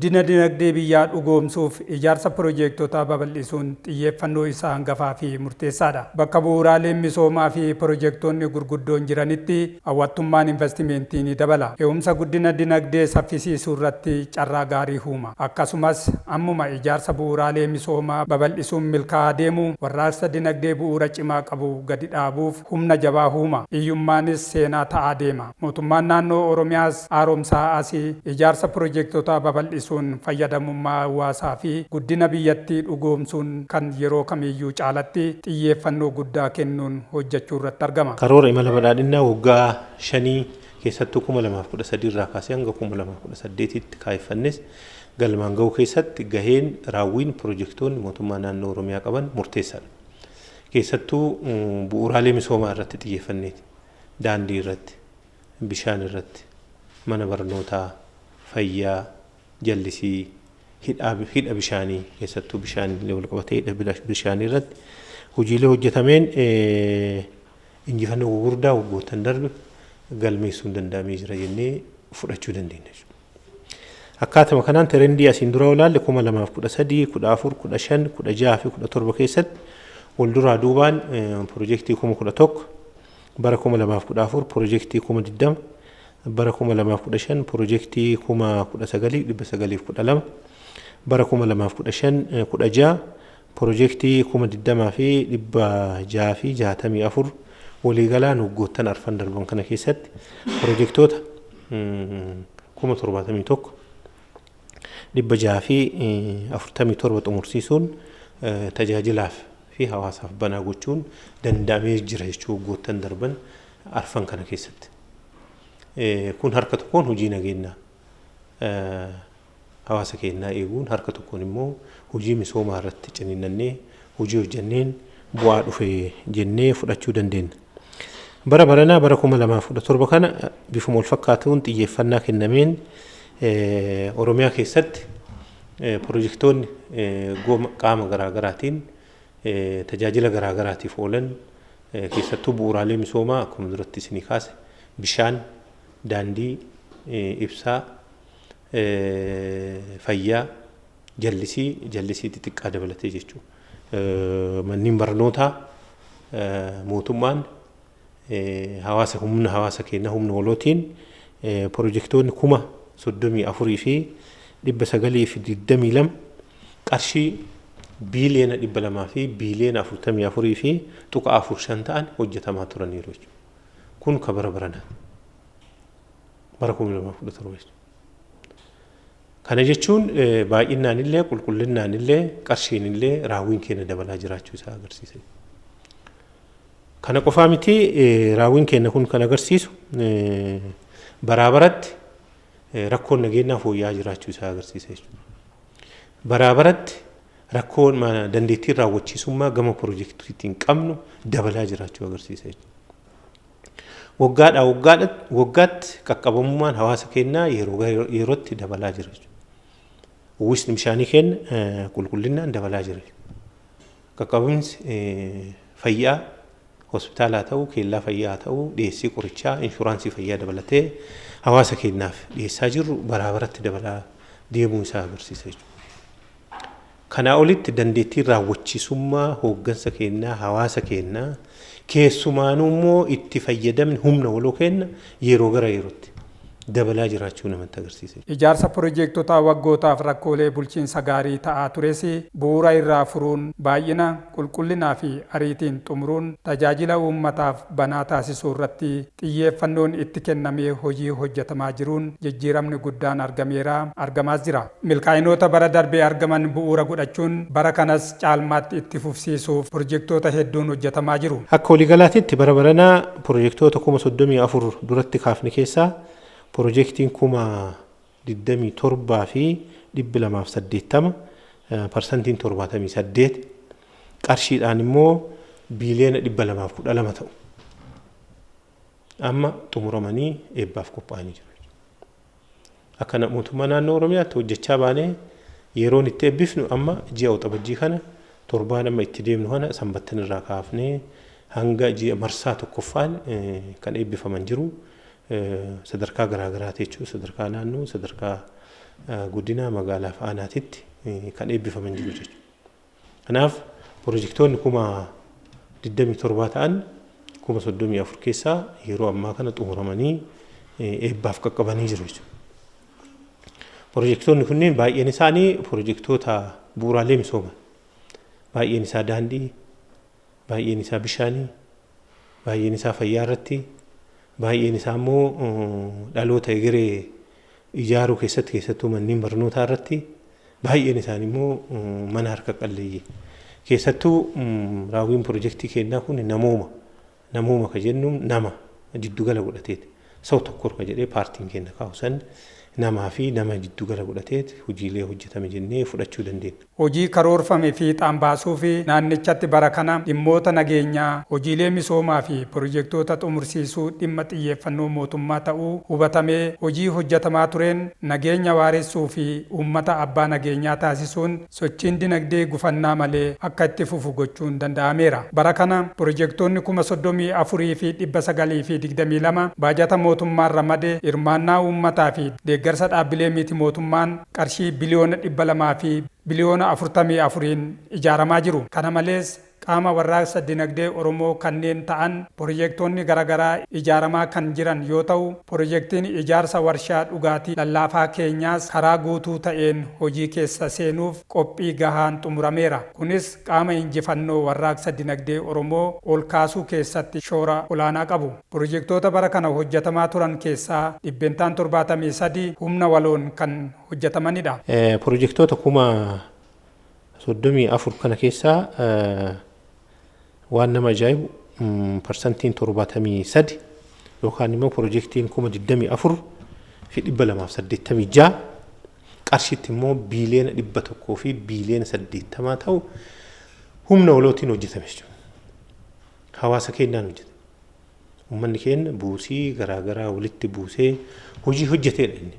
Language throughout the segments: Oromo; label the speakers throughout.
Speaker 1: Guddina dinagdee biyyaa dhugoomsuuf ijaarsa piroojeektotaa babal'isuun xiyyeeffannoo isaa hangafaa fi murteessaadha. Bakka bu'uuraaleen misoomaa fi piroojeektoonni gurguddoon jiranitti hawwattummaan investimeentii ni dabala. Ce'umsa guddina dinagdee saffisiisuu irratti carraa gaarii uuma. Akkasumas ammuma ijaarsa bu'uuraalee misoomaa babal'isuun milkaa'aa deemu warraaqsa dinagdee bu'uura cimaa qabu gadi dhaabuuf humna jabaa uuma. Hiyyummaanis seenaa ta'aa deema. Mootummaan naannoo Oromiyaas haaromsaa asii ijaarsa piroojeektotaa babal'isuun fayyadamummaa hawaasaa fi guddina biyyattii dhugoomsuun kan yeroo kamiyyuu caalatti xiyyeeffannoo guddaa kennuun hojjechuu irratti argama.
Speaker 2: Karoora imala badhaadhinaa waggaa 5 keessattuu 2013 irraa kaasee hanga 2018tti kaayeffannes galmaan gahuu keessatti gaheen raawwiin piroojeektoonni mootummaa naannoo Oromiyaa qaban murteessaadha. Keessattuu bu'uuraalee misoomaa irratti xiyyeeffanneeti. Daandii irratti, bishaan irratti, mana barnootaa, fayyaa, jallisii, hidha bishaanii keessattuu bishaan illee wal qabatee hidha bishaanii irratti hojiilee hojjetameen injifannoo gurguddaa waggoottan darbe galmeessuun danda'amee jira jennee fudhachuu dandeenya. Akkaatuma kanaan trendii asiin dura ilaalle 2013, 14, 15, 16 fi 17 keessatti wal duraa duubaan piroojeektii 11,000, bara 2014 piroojeektii 20,000, bara 2015 piroojeektii 19,912, bara 2015 16 piroojeektii 20,664, waliigalaan waggoottan arfan darban kana keessatti piroojeektoota 71,647 xumursiisuun tajaajilaaf fi hawaasaaf banaa gochuun danda'amee jira jechuu waggoottan darban arfan kana keessatti. Kun harka tokkoon hojii nageenyaa hawaasa keenyaa eeguun, harka tokkoon immoo hojii misoomaa irratti ciniinnannee hojii hojjenneen bu'aa dhufe jennee fudhachuu dandeenya. Bara baranaa bara 2017 kana bifuma wal fakkaatuun xiyyeeffannaa kennameen Oromiyaa keessatti piroojeektoonni qaama garaagaraatiin tajaajila garaagaraatiif oolan, keessattuu bu'uuraalee misoomaa akkuma duratti isinii kaase bishaan, daandii, ibsaa, fayyaa, jallisii, jallisii xixiqqaa dabalatee jechuudha. Manneen barnootaa mootummaan hawaasa humna hawaasa keenyaa humna walootiin piroojeektoonni 34,922 qarshii biiliyoona 200 fi biiliyoona 44.45 ta'an hojjetamaa turaniiru jechuudha. Kun ka bara baranaa bara 2017 jechuudha. Kana jechuun baay'inaan illee, qulqullinnaan illee, qarshiin illee raawwiin keenya dabalaa jiraachuu isaa agarsiisa. Kana qofaa miti, raawwiin keenya kun kan agarsiisu baraa baratti rakkoon nageenyaa fooyya'aa jiraachuu isaa agarsiisa jechuudha. Baraa baratti rakkoon dandeettiin raawwachiisummaa gama piroojeektiitiin qabnu dabalaa jiraachuu agarsiisa jechuudha. Waggaadhaa waggaatti qaqqabamummaan hawaasa keenyaa yeroo yerootti dabalaa jira jechuudha. Uwwisni bishaanii keenya qulqullinnaan dabalaa jira. Qaqqabamiinsi fayyaa hospitaalaa ta'uu, keellaa fayyaa ta'uu, dhiyeessii qorichaa, inshuraansii fayyaa dabalatee hawaasa keenyaaf dhiyeessaa jirru baraa baratti dabalaa deemuu isaa agarsiisa jechuudha. Kanaa olitti dandeettiin raawwachiisummaa hooggansa keenyaa, hawaasa keenyaa, keessumaanuu immoo itti fayyadamni humna waloo keenya yeroo gara yerootti dabalaa jiraachuu namatti agarsiisa.
Speaker 1: Ijaarsa piroojeektotaa waggootaaf rakkoolee bulchiinsa gaarii ta'aa tures bu'uura irraa furuun baay'ina, qulqullinaa fi ariitiin xumuruun tajaajila uummataaf banaa taasisuu irratti xiyyeeffannoon itti kennamee hojii hojjetamaa jiruun jijjiiramni guddaan argameera, argamaas jira. Milkaa'inoota bara darbee argaman bu'uura godhachuun bara kanas caalmaatti itti fufsiisuuf piroojeektoota hedduun hojjetamaa jiru.
Speaker 2: Akka waliigalaatitti bara baranaa piroojeektoota 34,000 duratti kaafne keessaa piroojeektiin 27,280, parsantiin 78, qarshiidhaan immoo biiliyoona 212 ta'u amma xumuramanii eebbaaf qophaa'anii jiru. Akka mootummaa naannoo Oromiyaatti hojjechaa baanee yeroon itti eebbifnu amma ji'a Waxabajjii kana, torbaan amma itti deemnu kana, sanbattan irraa kaafnee hanga ji'a marsaa tokkoffaan kan eebbifaman jiru. Sadarkaa garaagaraati jechuudha. Sadarkaa naannoo, sadarkaa guddina magaalaa fi aanaatitti kan eebbifaman jiru jechuudha. Kanaaf pirojektoonni 27,000 ta'an 34,000 keessaa yeroo ammaa kana xumuramanii eebbaaf qaqqabanii jiru jechuudha. Pirojektoonni kunneen baay'een isaanii pirojektoota bu'uuraalee misoomaa. Baay'een isaa daandii, baay'een isaa bishaanii, baay'een isaa fayyaa irratti, baay'een isaa immoo dhaloota egeree ijaaruu keessatti keessattuu manneen barnootaa irratti, baay'een isaanii immoo mana harka qalleeyyii. Keessattuu raawwiin pirojektii keenyaa kun namooma. Namooma ka jennu nama jiddugala godhateeti. Saw tokko ka jedhee paartiin keenya kaa'u san namaa fi nama jiddugala godhateeti hojiilee hojjetame jennee fudhachuu dandeenya.
Speaker 1: Hojii karoorfame fiixaan baasuu fi naannichatti bara kana dhimmoota nageenyaa, hojiilee misoomaa fi pirojektoota xumursiisuu dhimma xiyyeeffannoo mootummaa ta'uu hubatamee hojii hojjetamaa tureen nageenya waaressuu fi uummata abbaa nageenyaa taasisuun sochiin dinagdee gufannaa malee akka itti fufu gochuun danda'ameera. Bara kana pirojektoonni 34,922 baajata mootummaan ramade hirmaannaa uummataa fi deeggarsa dhaabbilee miti mootummaan qarshii biliyoona 200 fi biliyoona 44 ijaaramaa jiru. Kana malees qaama warraaqsa dinagdee Oromoo kanneen ta'an pirojektoonni garaagaraa ijaaramaa kan jiran yoo ta'u, pirojektiin ijaarsa warshaa dhugaatii lallaafaa keenyaas karaa guutuu ta'een hojii keessa seenuuf qophii gahaan xumurameera. Kunis qaama injifannoo warraaqsa dinagdee Oromoo ol kaasuu keessatti shoora olaanaa qabu. Pirojektoota bara kana hojjetamaa turan keessaa 73% humna waloon kan hojjetamanidha.
Speaker 2: Pirojektoota 34,000 kana keessaa waan nama ajaa'ibu 73% yookaan immoo pirojektiin 24,286 qarshiitti immoo biiliyoona 100 fi biiliyoona 80 ta'u humna walootiin hojjetame jechuudha. Hawaasa keenyaan hojjetame. Uummanni keenya buusii garaagaraa walitti buusee hojii hojjeteedha inni.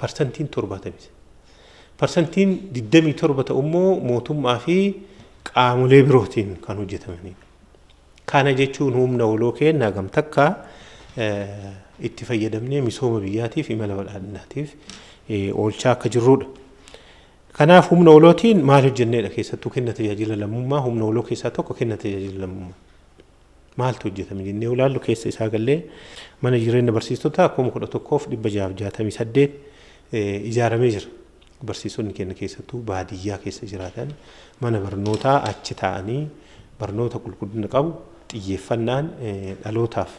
Speaker 2: 73%. 27% ta'u immoo mootummaa fi qaamolee birootiin kan hojjetamanidha. Kana jechuun humna waloo keenya hagam takka itti fayyadamnee misooma biyyaatiif imala badhaadhinaatiif oolchaa akka jirrudha. Kanaaf humna walootiin maal hojjenneedha keessattuu kenna tajaajila lammummaa humna waloo keessaa tokko kenna tajaajila lammummaa. Maaltu hojjetame jennee ilaallu keessa isaa gallee mana jireenya barsiistotaa 11,668 ijaaramee jira. Barsiisonni keenya keessattuu baadiyyaa keessa jiraatan mana barnootaa achi taa'anii barnoota qulqullina qabu xiyyeeffannaan dhalootaaf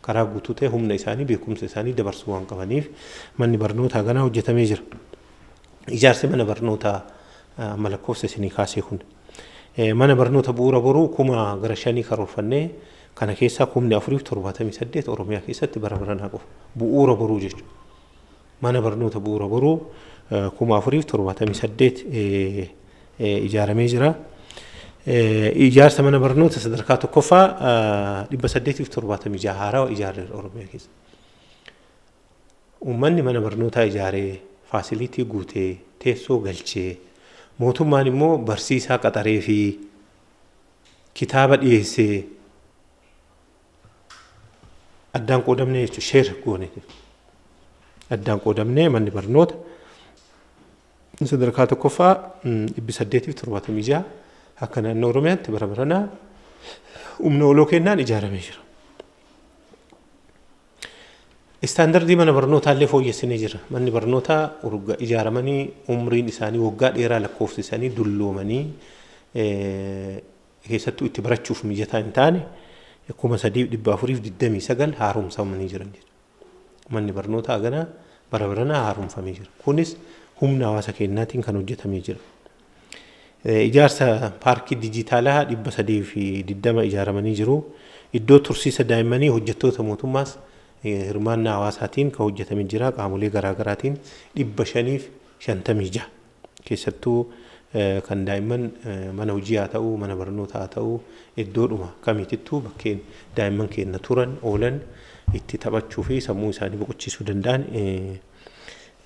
Speaker 2: karaa guutuu ta'e humna isaanii beekumsa isaanii dabarsuu waan qabaniif manni barnootaa ganaa hojjetamee jira. Ijaarsi mana barnootaa amma lakkoofsa isinii kaasee kun mana barnoota bu'uura boruu 5,000 karoorfannee kana keessaa 4,078 Oromiyaa keessatti bara baranaa qofa bu'uura boruu jechuudha. Mana barnoota bu'uura boruu 4,078 ijaaramee jira. Ijaarsa mana barnoota sadarkaa tokkoffaa 876 haarawaa ijaarreera Oromiyaa keessa. Uummanni mana barnootaa ijaaree faasiliitii guutee teessoo galchee mootummaan immoo barsiisaa qaxaree fi kitaaba dhiyeessee addaan qoodamnee jechuudha sheer goone addaan qoodamnee manni barnoota sadarkaa tokkoffaa 876 akka naannoo Oromiyaatti bara baranaa humna waloo kennaan ijaaramee jira. Istaandardii mana barnootaa illee fooyyessinee jira. Manni barnootaa ijaaramanii umriin isaanii waggaa dheeraa lakkoofsisanii dulloomanii keessattuu itti barachuuf mijataa hin taane 3,429 haaromsamanii jiran jechuudha. Manni barnootaa ganaa bara baranaa haaromfamee jira. Kunis humna hawaasa keenyaatiin kan hojjetamee jira. Ijaarsa paarkii dijitaalaa 320 ijaaramanii jiru. Iddoo tursiisa daa'immanii hojjettoota mootummaas hirmaannaa hawaasaatiin kan hojjetamee jira. Qaamolee garaagaraatiin 556 keessattuu kan daa'imman mana hojii haa ta'u mana barnootaa haa ta'u iddoodhuma kamiitittuu bakkeen daa'imman keenya turan oolan itti taphachuu fi sammuu isaanii boqochiisuu danda'an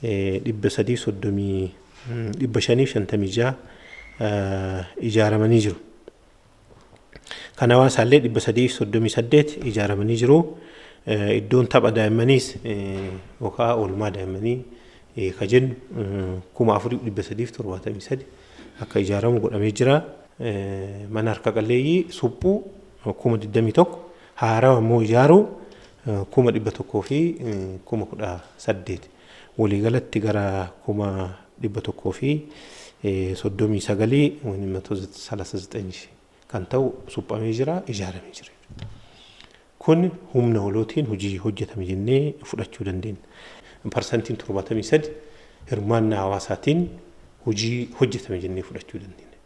Speaker 2: 330 ijaaramanii jiru. Kan hawaasaallee 338 ijaaramanii jiru. Iddoon tapha daa'immaniis yookaan oolmaa daa'immanii ka jennu 4,373 akka ijaaramu godhamee jira. Mana harka qalleeyyii suphuu 21,000, haarawa immoo ijaaruu 118,018, waliigalatti gara 139,039 kan ta'u suphamee jira, ijaaramee jira. Kun humna walootiin hojii hojjetame jennee fudhachuu dandeenya. 73% hirmaannaa hawaasaatiin hojii hojjetame jennee fudhachuu dandeenya.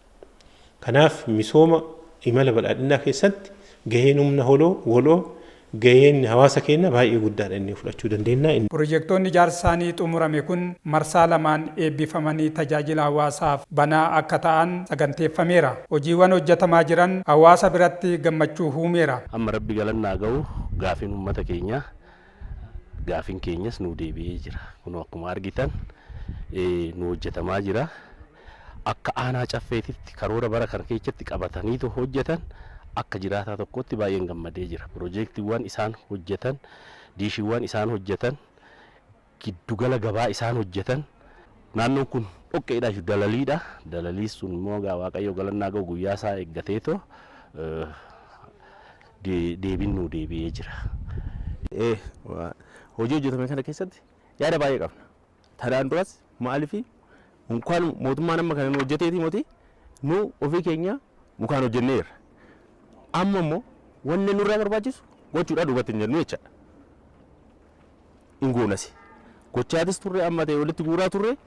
Speaker 2: Kanaaf misooma imala badhaadhinaa keessatti gaheen humna waloo, gaheen hawaasa keenya baay'ee guddaadha jennee fudhachuu dandeenya.
Speaker 1: Pirojektoonni ijaarsi isaanii xumurame kun marsaa lamaan eebbifamanii tajaajila hawaasaaf banaa akka ta'an saganteeffameera. Hojiiwwan hojjetamaa jiran hawaasa biratti gammachuu uumeera.
Speaker 3: Amma Rabbi galannaa ga'u, gaafiin uummata keenyaa, gaafiin keenyas nu deebi'ee jira. Kun akkuma argitan nu hojjetamaa jira. Akka aanaa Caffeetitti karoora bara kana keessatti qabataniitu hojjetan, akka jiraataa tokkotti baay'een gammadee jira. Piroojeektiiwwan isaan hojjetan, diishiiwwan isaan hojjetan, giddugala gabaa isaan hojjetan, naannoon kun dhoqqeedha, dalaliidha. Dalalii sun immoo Waaqayyo galannaa ga'u, guyyaa isaa eeggateetoo deebiin nu deebi'ee jira.
Speaker 4: Hojii hojjetame kana keessatti yaada baay'ee qabna. Tanaan duras maaliif unkaan mootummaan amma kana nu hojjeteeti moti, nu ofii keenya mukaan hojjenneerra. Amma immoo wanni nurraa barbaachisu gochuudha, duubatti hin jennu jechaadha. Hin goonasi. Gochaatis turre, amma ta'e walitti guuraa turre,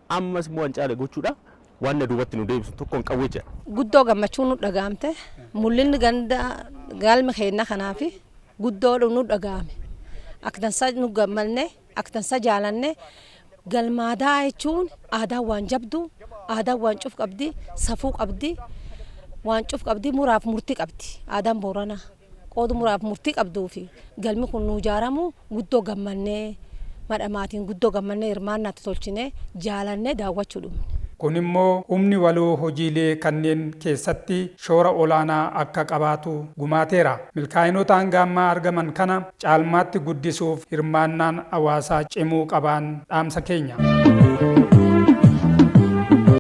Speaker 4: ammas immoo waan caale gochuudha, waan na duubatti nu deebisu tokko hin qabu jechaadha.
Speaker 5: Guddoo gammachuu nu dhaga'amte, mul'inni ganda galma keenya kanaafi guddoo nu dhaga'ame. Akka dansaa nu gammanne, akka dansaa jaalanne. Galmaadaa jechuun aadaa waan jabdu, aadaa waan cuf qabdi, safuu qabdi, waan cuf qabdi, muraaf murtii qabdi. Aadaan Booranaa qoodu muraaf murtii qabduu fi galmi kun nu ijaaramu guddoo gammannee, madhamaatiin guddoo gammannee, hirmaannaatti tolchinee jaalannee daawwachuu dhumne.
Speaker 1: Kun immoo humni waloo hojiilee kanneen keessatti shoora olaanaa akka qabaatu gumaateera. Milkaa'inoota hanga ammaa argaman kana caalmaatti guddisuuf hirmaannaan hawaasaa cimuu qabaan dhaamsa keenya.